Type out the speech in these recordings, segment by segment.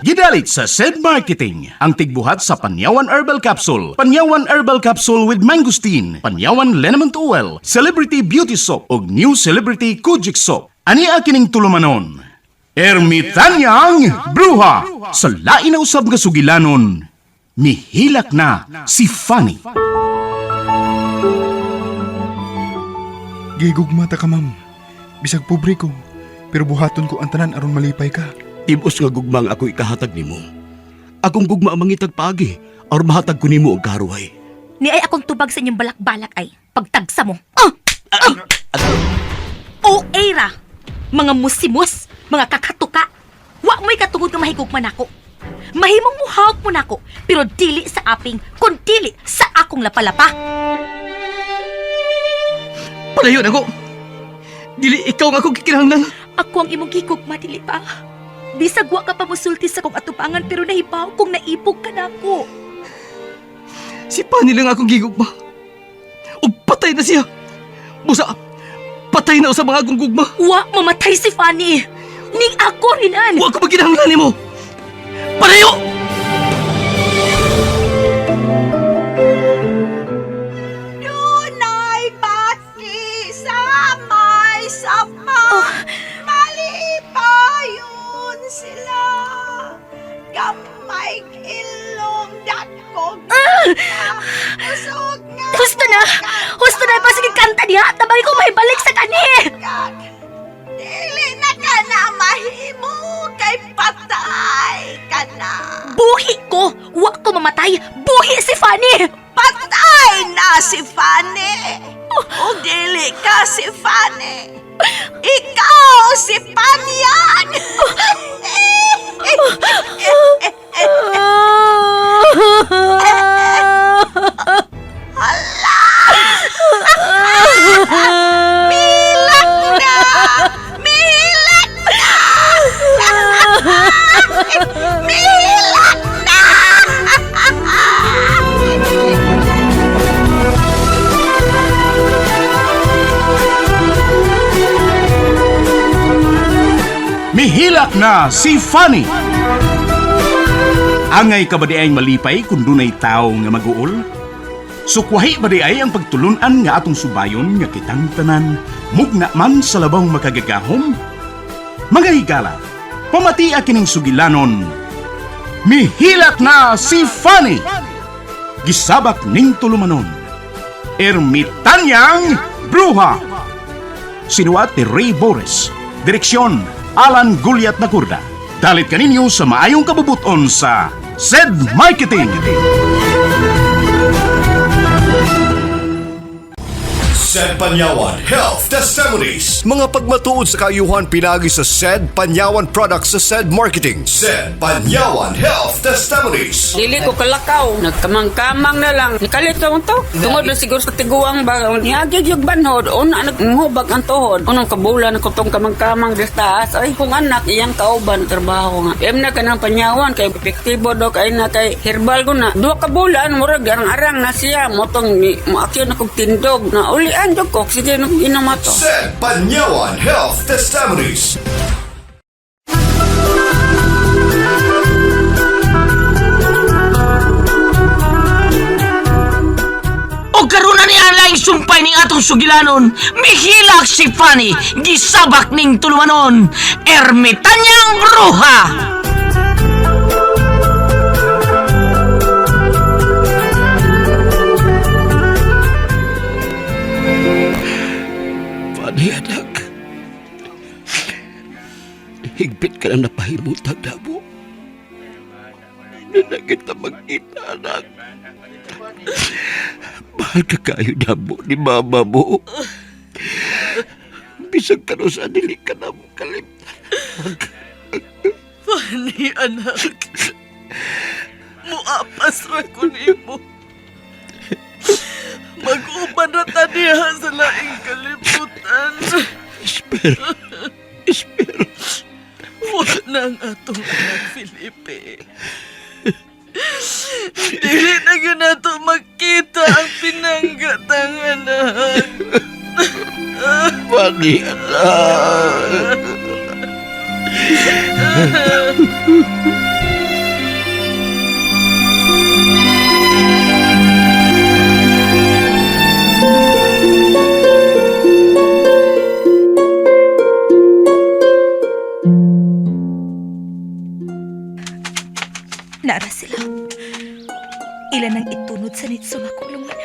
Gidalit sa SED Marketing, ang tigbuhat sa Panyawan Herbal Capsule, Panyawan Herbal Capsule with Mangosteen, Panyawan Liniment Oil, Celebrity Beauty Soap, ug New Celebrity Kojic Soap. Ani kining tulumanon? Ermitanyang Bruha! Sa lain na usab nga sugilanon, mihilak na si Fanny. Gigugma ta ka, ma'am. Bisag pobre ko, pero buhaton ko ang tanan aron malipay ka. Tibos nga gugma ang ako ikahatag nimo. Akong gugma ang mangitag paagi aron mahatag ko nimo ang karuhay. Ni ay akong tubag sa inyong balak-balak ay pagtagsa mo. Ah! Ah! O era, mga musimus, mga kakatuka. Wa mo'y katungod nga mahigugma nako. Mahimong muhawak mo nako, pero dili sa aping, kun dili sa akong lapalapa. Palayo na ko. Dili ikaw nga akong gikinahanglan. Ako ang imong gigugma, dili ba? Bisag wa ka pa musulti sa kong atubangan pero nahibaw kung naibog ka nako. Si Pani lang akong gigugma. Ug patay na siya. Busa, patay na sa mga akong gugma. Wa mamatay si Fanny. Ning ako rinan. Wa ko maginahanglan nimo. Palayo! Dunay bati sa may sapa. Malipayon sila. Gamay ilong dakog. Usog nga. Husto na! Husto na! Pasige kanta diha! Tabang ko may balik sa kani! Dili na ka na mahimo kay patay ka na. Buhi ko! Wa ko mamatay! Buhi si Fanny! Patay na si Fanny. O dili ka si Fanny. Ikaw si Panyag. Hala! Milak na! Milak na! Milak na! Mihilak na si Fanny. Angay ka ba di ay malipay kung dunay tao nga mag-uol? Sukwahi ba di ay ang pagtulunan nga atong subayon nga kitang tanan, mugna man sa labang makagagahom? Mga higala, pamatia kining sugilanon. Mihilak na si Fanny! Gisabak ning tulumanon. Ermitanyang Bruha! Sinuat ni Ray Boris. Direksyon, Alan Guliat Nakurda. Dalit kaninyo sa maayong kabubuton sa SED Marketing. SED Panyawan Health Testimonies. Mga pagmatuod sa kaayuhan pinagi sa SED Panyawan Products sa SED Marketing. SED Panyawan Health Testimonies. Dili ko kalakaw, nagkamang-kamang na lang. Nikalit ako to. Tungod na siguro sa tiguang ba, niagig yung banhod, una naghubag ang tuhod. Unang kabulan ko tong kamang-kamang des taas. Ay, kung anak, iyang kauban, trabaho nga. Em na ka ng panyawan, kay epektibo do, kay na kay herbal ko na. Duha ka bulan, murag, arang-arang na siya. Motong, moakyo na kong tindog. Na ulian jud ko, sige na kong inom ato. SED Panyawan Health Testimonies. O karon na ni ang sumpay ning atong sugilanon. Mihilak si Fanny, gisabak ning tulumanon. Ermitanyang Bruha! Fanny, anak. Higpit ka na napahimutag na mo. Hindi na kita magkita, anak. Mahal ka kayo na mo ni mama mo. Bisag ka sa dili ka na mo kalimtan. Fanny, anak. Muapas ra ko nimo. Mag-uban ra ta diha sa laing kalibutan. Esper. Esper. Wa na ang atong anak, Felipe. Dili na gyud nato makita ang pinanggatang anak. Fanny, anak. Nara sila. Ilan ang itunod sa nitso nga akong lungon.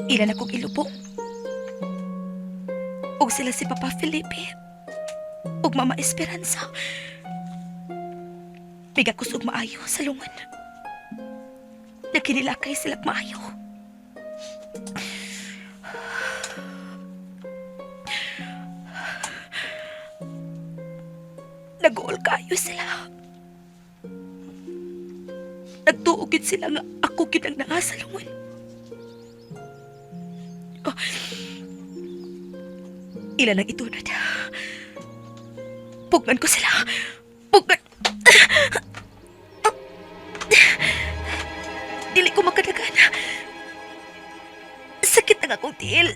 Ilan akong ilubong. Og sila si Papa Felipe. Og Mama Esperanza. Migakos og maayo sa lungon. Nakinilakay sila maayo. Nag-uol kayo sila. Nagtuo gid sila nga ako gid ang naa sa lungon. Oh. Ilan ang itunod? Pugnan ko sila. Pugnan. Dili ko makadagan. Sakit ang akong tiil.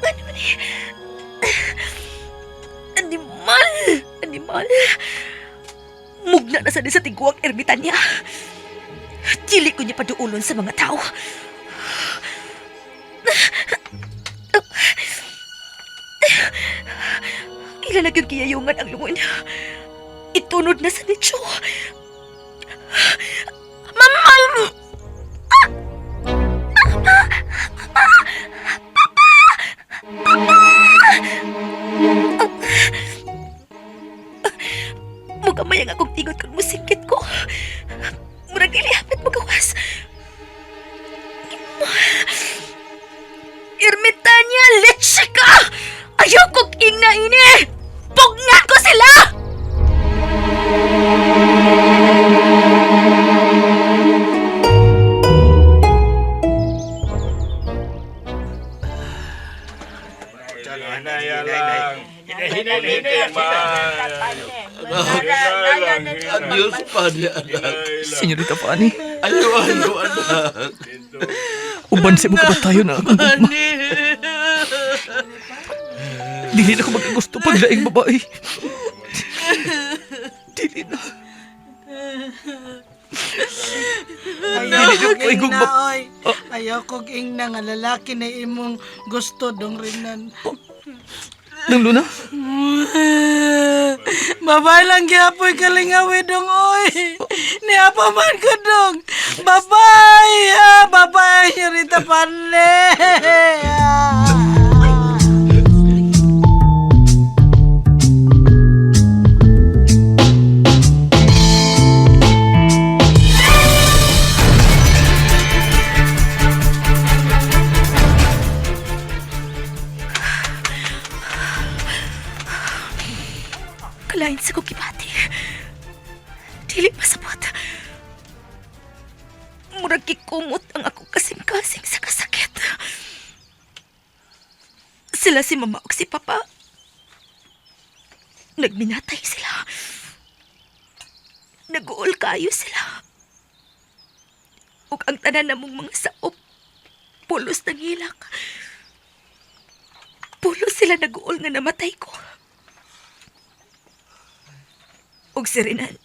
Ano man eh? Animal! Animal! Mugna na sa di sa tiguang ermitanya. Dili ko niya paduulon sa mga tao. Ilan yung kiyayungan ang lungon. Itunod na sa nicho. Mamang! Mugamay ang akong tingot kung musingkit ko. Murag dili hapit magawas. Ermitanya, leche ka! Ayaw kong ingna ini! Pugnan ko sila! Adios, Fanny, anak. Senyorita Fanny, Ayaw, ayaw, anak. uban sa imong kabatayon na akong gugma. Dili na ko magkagusto pag laing babae. Dili na. Ayaw Dili na kog ko ingna, igugma. oy. Ayaw kog ingna nga lalaki na imong gusto dong rinan. Nang Luna, Babay lang gihapoy kalingawi dong oy. Niapa man ko dong. Babay! Ah, babay, Rita Panle. Kalain sa kong gibati. Dili masabot. Murag gikumot ang akong kasing-kasing sa kasakit. Sila si mama ug si papa. Nagminatay sila. Naguol kayo sila. Ug ang tanan namong mga saop, pulos ng hilak. Pulos sila naguol nga namatay ko. Og si Renan.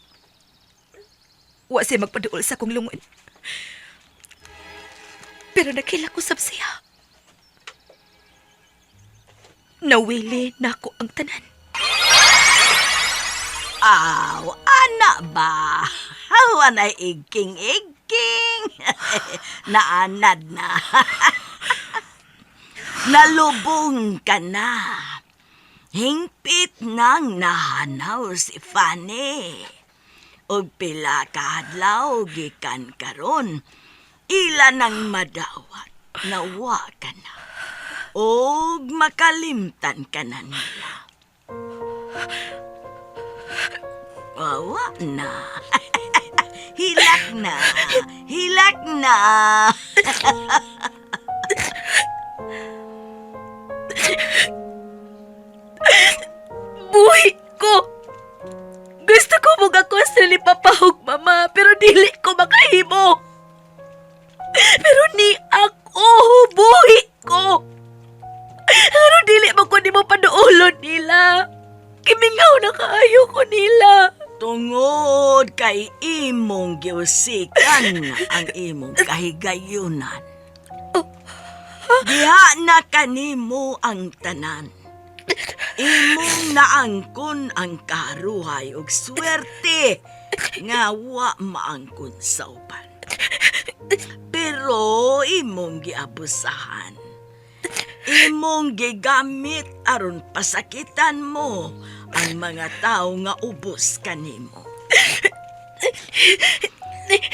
Wa siya magpaduol sa akong lungon. Pero nakila ko sab siya. Nawili na ako ang tanan. Aw, ana ba? Hawa na igking-igking. Naanad na. Nalubong ka na. Hingpit nang nahanaw si Fanny. Og pila ka adlaw gikan karon. Ila nang madawat, nawa ka na. Og makalimtan ka na nila. Wawa na. Hilak na. Hilak na. Buhi ko! Gusto ko mugakos ni Papa ug Mama, pero dili ko makahimo. Pero ni ako, buhi ko! Pero dili mo ko nimo paduolon nila. Kimingaw na kaayo ko nila. Tungod kay imong giusikan ang imong kahigayunan. Diha na kanimo ang tanan. Imong naangkon ang karuhay og swerte nga wa maangkon sa uban. Pero imong giabusahan. Imong gigamit aron pasakitan mo ang mga tao nga ubos kanimo.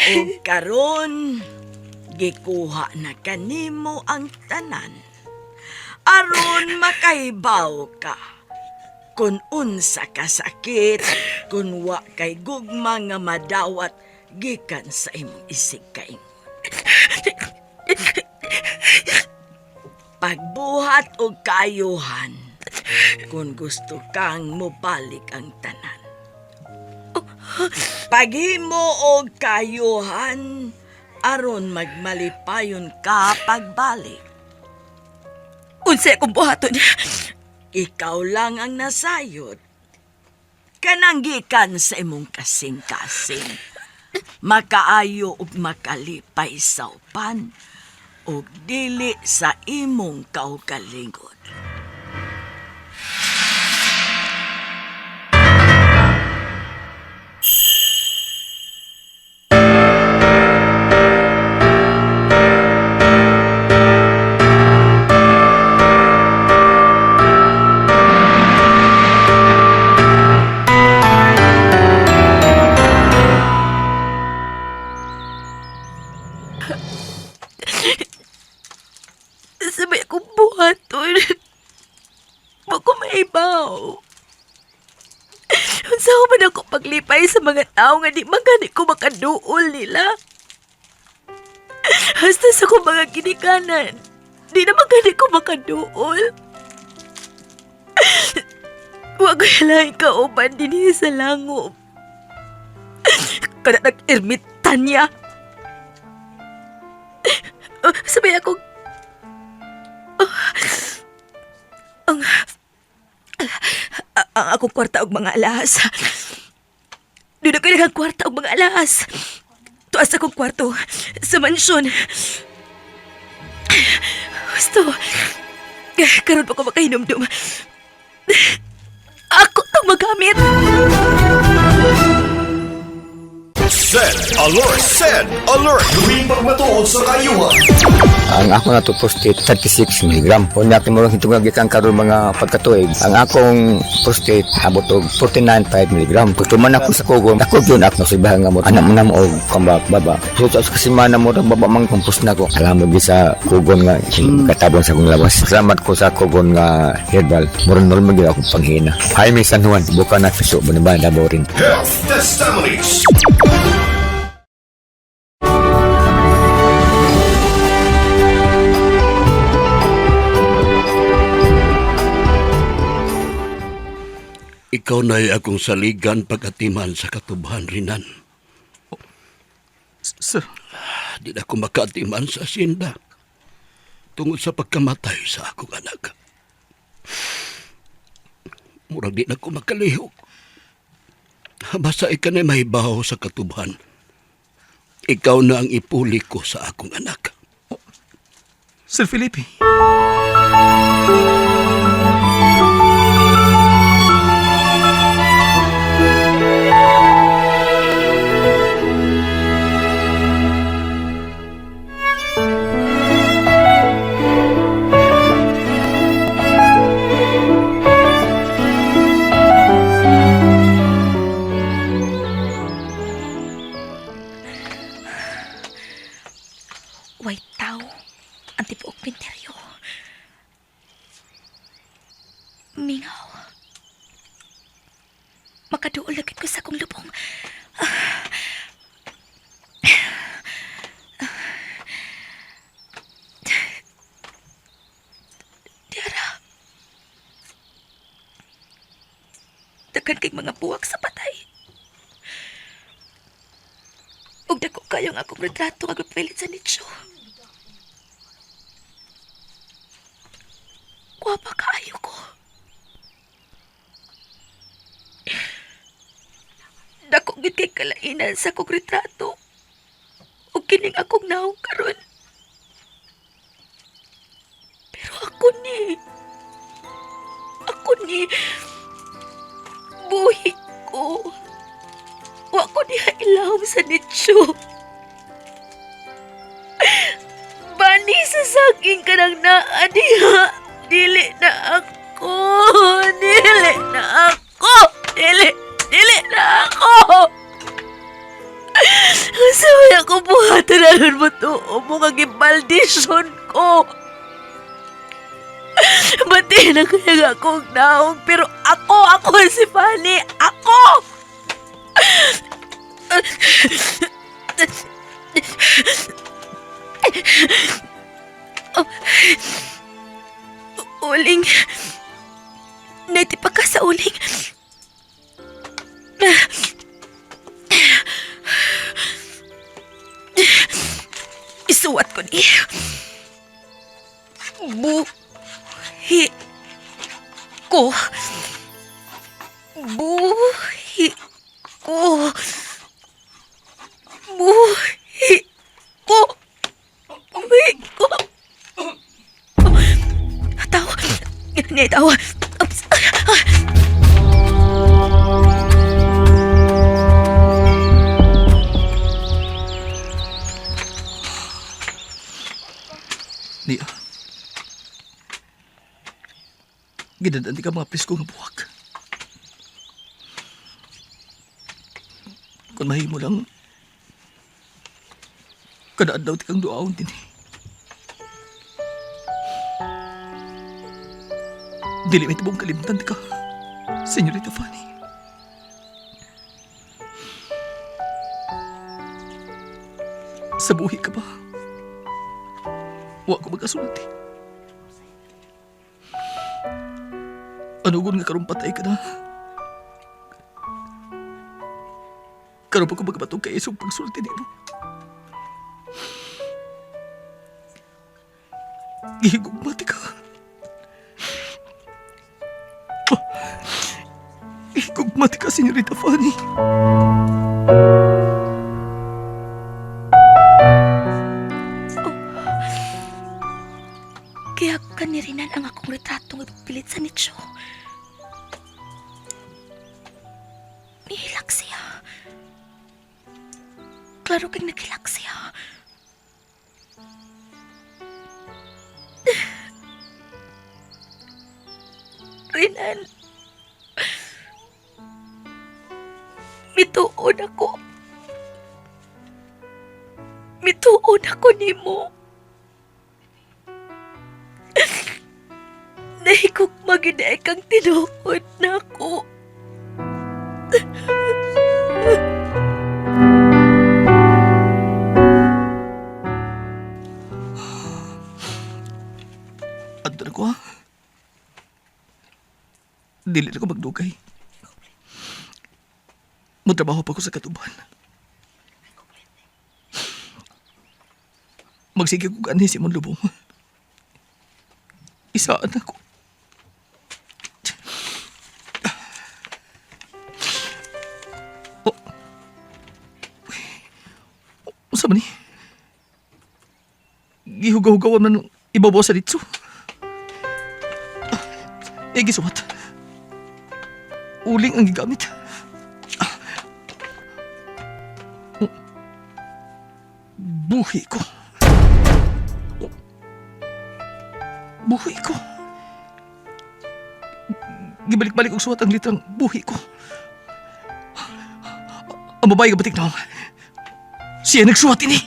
Ug karon gikuha na kanimo ang tanan aron makahibaw ka kung unsa ka sakit, kung wa kay gugma nga madawat gikan sa imong isig kaingon. Pagbuhat og kaayuhan, kung gusto kang mobalik ang tanan. Paghimo og kaayuhan, aron magmalipayon ka pagbalik. Unsay akong buhaton? Ikaw lang ang nasayod. Kanang gikan sa imong kasing-kasing. Makaayo ug makalipay sa upan ug dili sa imong kaugalingon. Sabay akong buhaton. Wa ko maibaw. Unsa ko man ako paglipay sa mga tao nga di man gani ko makaduol nila. Hasta sa akong mga ginikanan, di naman gani ko makaduol. Wa ko laing kauban dinhi sa langob. Kada nag-ermitanya. Sabay ako ang akong kwarta og mga alahas. Doon ako nang kwarta og mga alahas. Tuas akong kwarto sa mansyon. Gusto. Karon pa ko makahinumdum. Ako tong magamit. Send alert! Send alert! Tuwing pagmatuod sa kaayuhan. Ang ako na to prostate 36 mg. Unya kay murag hitungag gikan karon mga pagkatuig. Ang akong prostate abot og 49.5 mg. Tuman ako sa kugon, ako gyud ako nasibahan nga mo anak mo na mo og kambak baba. So sa kasimana mo baba mang kumpos na ko. Alam mo gi sa kugon nga katabon sa akong lawas. Salamat ko sa kugon nga herbal. Murag normal gyud akong panghina. Jaime San Juan, buka na piso, Banaban, Davao rin. Health Testimonies. Ikaw na'y akong saligan pagkatiman sa katubhan rinan. Sir, Di na ako makaatiman sa asyenda tungod sa pagkamatay sa akong anak. Murag di na ko makalihok. Basta ikaw na mahibaw sa katubhan. Ikaw na ang ipuli ko sa akong anak. Sir Felipe. Way tao. Ang tibuok pinteryo. Mingaw. Makaduol na gid ko sa akong lubong. Tiara. Daghan kay mga buwak sa patay. Ug dako kayo ang akong retrato nga gipilit sa nicho. Gwapa kaayo ko. Dako gid kay kalainan sa akong retrato. Ug kining akong naong karon. Pero ako ni. Ako ni. Buhi ko. Wa ko diha ilawom sa nicho. Bani sa saging ka nang naa diha. Dili na ako. Dili na ako. Dili, dili na ako. Sa may ako buhatan aron mo tuo mo kag ibaldisyon ko. Bati na kaya akong naong, pero ako, ako si Fanny, ako! Uling. Naitipa ka sa uling. Isuwat ko ni. Buhi ko. Buhi ko. Buhi ko. Buhi ko. Tao. Ngay tao. Oops. Niya. Gidadaan di ka mga presko nga buwak. Kung mahimo lang, kada adlaw ti kang duaon din eh. Dili may tibong kalimtan ka, Senyorita Fanny. Sa buhi ka ba? Wa ko magkasulti. Ano gun nga karon patay ka na? Karon pa ko magkabatong kay isong pagsulti nimo. Gihigugmati ka. Gihigugmati ka, Senyorita Fanny. Kaya kanirinan ang akong retratong ipilit sa nicho. Nihilak siya. Klaro kang naghilak siya. Rinan. Mituon ako. Mituon ako nimo. Nahigugma gyud ay kang tinuod na ako. Adto na ko ha. Dili na ko magdugay. Magtrabaho pa ko sa katuban. Magsige ko gani si Lubong. Isaan ako. Oh. Unsa man ni? Gihugaw-hugawan man ibabaw sa ditso. Eh, gisuwat. Uling ang gigamit. Ah. Oh. Buhi ko. Oh. Buhi ko. Gibalik-balik og suwat ang litrang buhi ko. Ang babae nga batik na siya nagsuwat ini.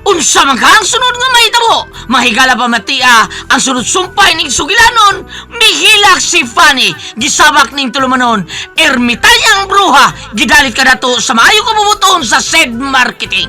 Unsa man ka ang sunod nga mahitabo? Mahigala pa matia ang sunod sumpay ning sugilanon, mihilak si Fanny, gisabak ning tulumanon, ermitanyang bruha, gidalit ka dato sa maayo kabubuton sa said marketing.